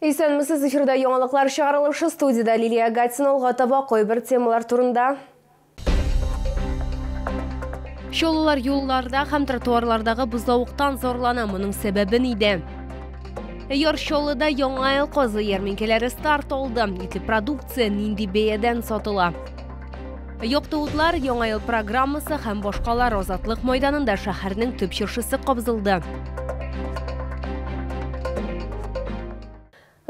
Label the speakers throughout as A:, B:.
A: Исәнмесез, эфирда яңалыклар чыгарылышы, студияда Лилия Гатина. Алга таба кайбер темалар турында. Чаллылар юлларда һәм тротуарлардагы бозлавыктан зарлана, моның сәбәбе нидә? Яр Чаллыда Яңа ел казы ярминкәләре старт алды. Итле продукция нинди бәядән сатыла? Якты утлар, Яңа ел программасы һәм башкалар. Азатлык майданында шәһәрнең төп чыршысы кабызылды.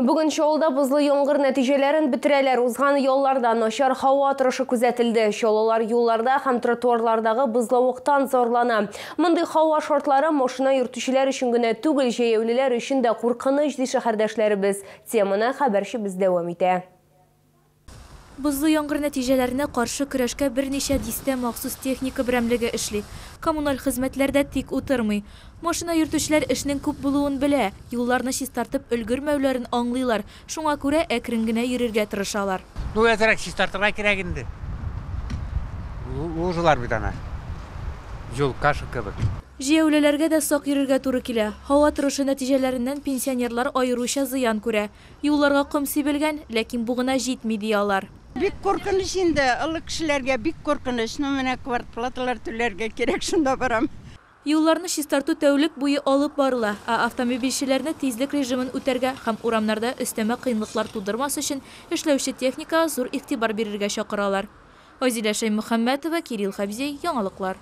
A: Бүген Чаллыда бозлы яңгыр нәтиҗәләрен бетерәләр. Узган ялларда начар һава торышы күзәтелде. Чаллылар юлларда һәм тротуарлардагы бозлавыктан зарлана. Мондый һава шартлары машина йөртүчеләр өчен генә түгел, җәяүлеләр өчен дә куркыныч, ди шәһәрдәшләребез. Теманы хәбәрчебез дәвам итә.
B: Бозлы яңгыр нәтиҗәләренә каршы көрәшкә берничә дистә махсус техника берәмлеге эшли. Коммуналь хезмәтләр дә тик утырмый. Машина йөртүчеләр эшнең күп булуын белә, юлларны чистартып өлгермәүләрен аңлыйлар. Шуңа күрә әкрен генә йөрергә тырышалар.
C: Ну, әзрәк чистартырга кирәк инде. Лужалар бит ана. Юл каша кебек.
B: Җәяүлеләргә дә сак йөрергә туры килә. Һава торышы нәтиҗәләреннән пенсионерлар аеруча зыян күрә. Юлларга ком сибелгән, ләкин бу гына җитми, ди алар.
D: Бик куркыныч инде, олы кешеләргә бик куркыныч. Ну, менә квартплаталар түләргә кирәк, шунда барам.
B: Юлларны чистарту тәүлек буе алып барыла, ә автомобильчеләрне тизлек режимын үтәргә һәм урамнарда өстәмә кыенлыклар тудырмас өчен эшләүче техникага зур игътибар бирергә чакыралар. Айзилә Шәймөхәммәтова, Кирилл Хәбзей, Яңалыклар.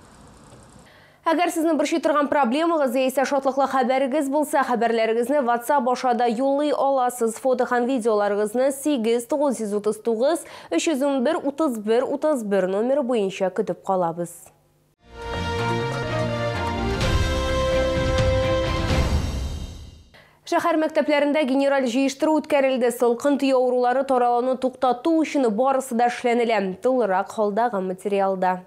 A: Әгәр сезне борчый торган проблемагыз яисә шатлыклы хәбәрегез булса, хәбәрләрегезне WhatsApp аша да юллый аласыз. Фото һәм видеоларыгызны 8 939 311 31 31 номеры буенча көтеп калабыз. Шәһәр мәктәпләрендә генераль җыештыру үткәрелде. Салкын тию авырулары таралуны туктату өчен барысы да эшләнелә. Тулырак халдагы материалда.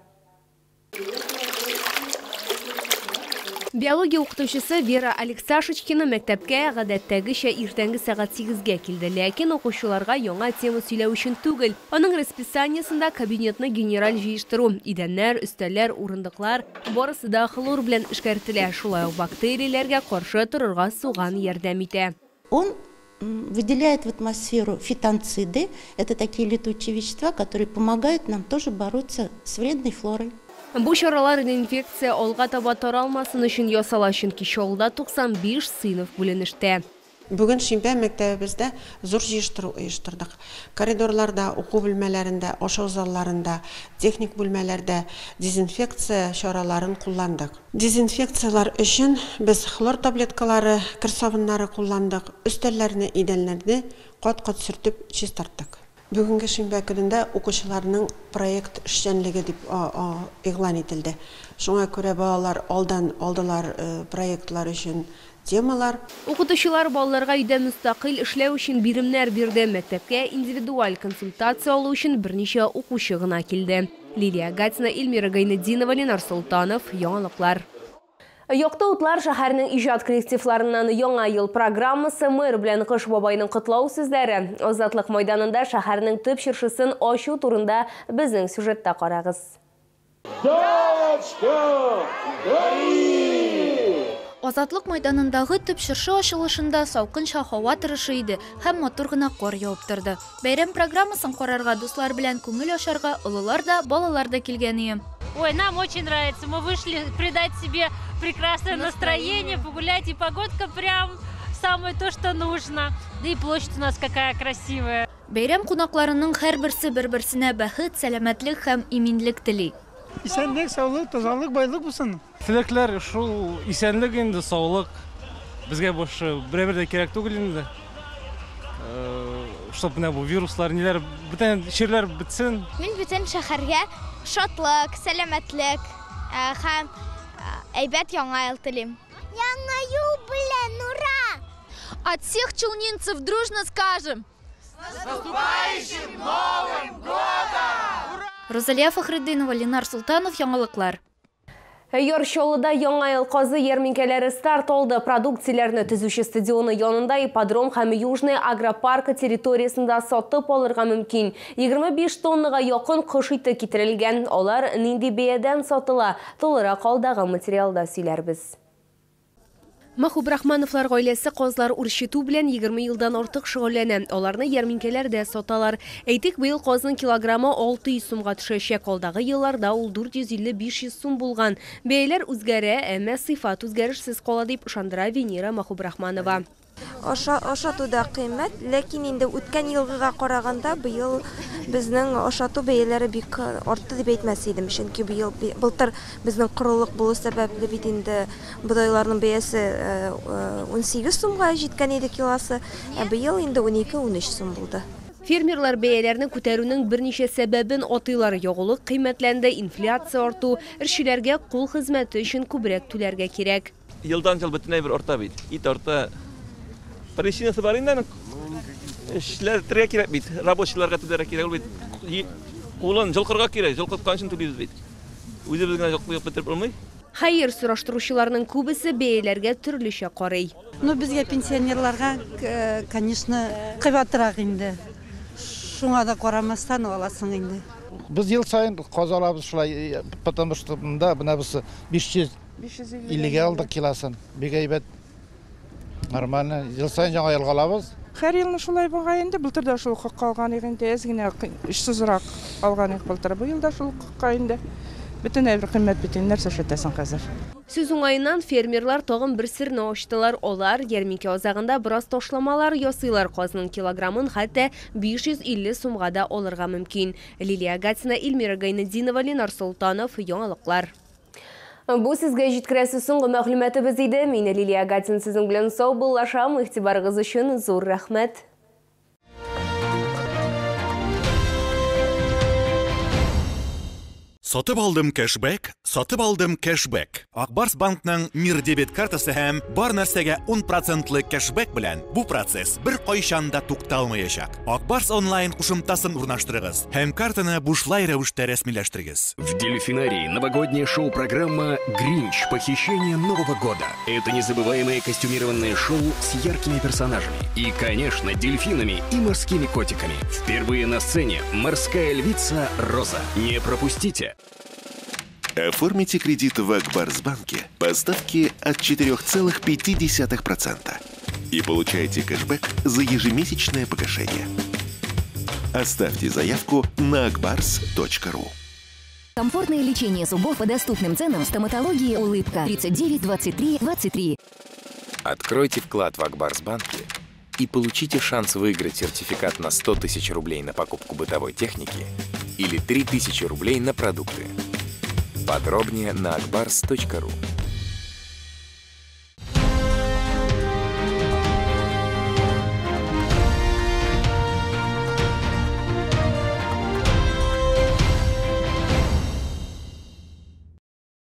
A: Биология укытучысы Вера Алексашечкина мәктәпкә гадәттәгечә иртәнге сәгать 8-гә килде. Ләкин укучыларга яңа тема сөйләү өчен түгел. Аның расписаниесында кабинетны генераль җыештыру, идәннәр, өстәлләр, урындыклар барысы да хлор белән эшкәртелә. Шулай ук бактерияләргә каршы торырга суган ярдәм итә.
E: Он выделяет в атмосферу фитонциды. Это такие летучие вещества, которые помогают нам тоже бороться с вредной флорой.
A: Бу чаралар инфекция алга таба таралмасын өчен ясала, чөнки Чаллыда 95 сыйныф бүленештә.
F: Бүген шимбә мәктәбебездә зур җыештыру оештырдык. Коридорларда, уку бүлмәләрендә, ашау залларында, техник бүлмәләрдә дезинфекция чараларын кулландык. Дезинфекцияләр өчен без хлор таблеткалары, кер сабыннары кулландык, өстәлләрне, идәннәрне кат-кат сөртеп чистарттык. Бүгенге шимбә көнендә укучыларның проект эшчәнлеге дип игълан ителде. Шуңа күрә балалар алдан алдылар проектлар өчен темалар.
A: Укытучылар балаларга өйдә мөстәкыйль эшләү өчен биремнәр бирде. Мәктәпкә индивидуаль консультация алу өчен берничә укучы гына килде. Лилия Гатина, Эльмира Гайнетдинова, Ленар Солтанов, Яңалыклар. Якты утлар шәһәрнең иҗат коллективларыннан Яңа ел программасы, мэр белән Кыш бабайның котлау сүзләре. Азатлык майданында шәһәрнең төп чыршысын ачу турында безнең сюжетта карагыз.
G: Елочка, гори!
H: Азатлык майданындагы төп чыршы ачылышында салкынча һава торышы иде һәм матур гына кар явып торды. Бәйрәм программасын карарга дуслар белән күңел ачарга олылар да, балалар да килгән иде.
I: Ой, нам очень нравится. Мы вышли придать себе прекрасное настроение, погулять, и погодка прям самое то, что нужно. Да и площадь у нас какая красивая.
H: Бәйрәм кунакларының һәрберсе бер-берсенә бәхет, сәламәтлек һәм иминлек тели.
J: Исәнлек, саулык, тазалык, байлык булсын.
K: Теләкләр шул исәнлек инде, саулык. Безгә больше берәбер дә кирәк түгел инде. Чтоб менә бу вируслар, ниләр, бүтән чирләр бетсен.
L: Мин бүтән шәһәргә шатлык, сәламәтлек һәм әйбәт яңа ел телим. Яңа ел белән, ура!
H: От всех челнинцев дружно скажем:
G: С наступающим Новым годом!
H: Розалия Фахретдинова, Ленар Султанов, Яңалыклар.
A: Яр Чаллыда Яңа ел казы ярминкәләре старт алды. Продукцияләрне төзүче стадионы янында ипподром һәм Южный агропаркы территориясендә сатып алырга мөмкин. 25 тоннага якын кош ите китерелгән. Алар нинди бәядән сатыла? Тулырак алдагы материалда сөйләрбез. Махубрахмановлар гаиләсе казлар үрчетү белән 20 елдан артык шөгыльләнә. Аларны ярминкәләрдә саталар. Әйтик, быел казның килограммы 600 сумга төшәчәк. Алдагы елларда ул 450-500 сум булган. Бәяләр үзгәрә, әмма сыйфат үзгәрешсез кала, дип ышандыра Венера Махубрахманова.
M: Ашату да кыйммәт, ләкин инде үткән елгыга караганда быел безнең ашату бәяләре бик артты дип әйтмәс идем, чөнки быел былтыр безнең корылык булу сәбәпле бит инде бодайларның бәясе 18 сумга җиткән иде килосы, ә быел инде 12-13 сум булды.
A: Фермерлар бәяләрне күтәрүнең берничә сәбәбен атыйлар. Ягулык кыйммәтләнде, инфляция арту, эшчеләргә кул хезмәте өчен күбрәк түләргә кирәк.
N: Елдан ел бөтенләй бер арта бит. Ит арта. Причинасы бар инде аның. Эшләтергә кирәк бит, рабочийларга түләргә кирәк, ул бит кулын җылкырга кирәк, җылкыткан өчен түлибез бит. Үзебез генә җылкып бетереп булмый.
A: Хәер, сораштыручыларның күбесе бәяләргә төрлечә карый.
O: Ну, безгә пенсионерларга, конечно, кыйбатрак инде. Шуңа да карамастан аласың инде.
P: Без ел саен каз алабыз шулай, потому что монда менә без 550-гә алдык килосын. Бик әйбәт. Нормально. Ел саен яңа елга алабыз.
Q: Һәр елны шулай була инде. Былтыр да шул хакка алган идек инде, әз генә очсызрак алган идек былтыр. Бу елда шул хакка инде. Бөтен әйбер кыйммәт бит инде, нәрсә эшләтәсең хәзер?
A: Сүз уңаеннан фермерлар тагын бер серне ачтылар. Алар ярминкә азагында бераз ташламалар ясыйлар. Казның килограммын хәтта 550 сумга да алырга мөмкин. Лилия Гатина, Эльмира Гайнетдинова, Ленар Солтанов, Яңалыклар. Бу сезгә җиткерәсе соңгы мәгълүматыбыз иде. Мин Лилия Гатина сезнең белән саубуллашам. Игътибарыгыз өчен зур рәхмәт.
R: Сатып алдым кэшбэк, сатып алдым кэшбэк. Ак Барс банкның Мир дебет картасы һәм бар нәрсәгә 10% кэшбэк белән бу процесс бер кайчан да тукталмаячак. Ак Барс онлайн кушымтасын урнаштырыгыз һәм картаны бушлай рәвештә рәсмиләштерегез.
S: В дельфинарии новогодняя шоу-программа «Гринч. Похищение Нового года». Это незабываемое костюмированное шоу с яркими персонажами и, конечно, дельфинами и морскими котиками. Впервые на сцене морская львица Роза. Не пропустите!
T: Оформите кредит в Ак Барс банке по ставке от 4,5% и получайте кэшбэк за ежемесячное погашение. Оставьте заявку на akbars.ru.
U: Комфортное лечение зубов по доступным ценам в стоматологии «Улыбка» 39 23 23.
V: Откройте вклад в Ак Барс банке и получите шанс выиграть сертификат на 100 тысяч рублей на покупку бытовой техники или 3000 рублей на продукты. Подробнее на akbars.ru.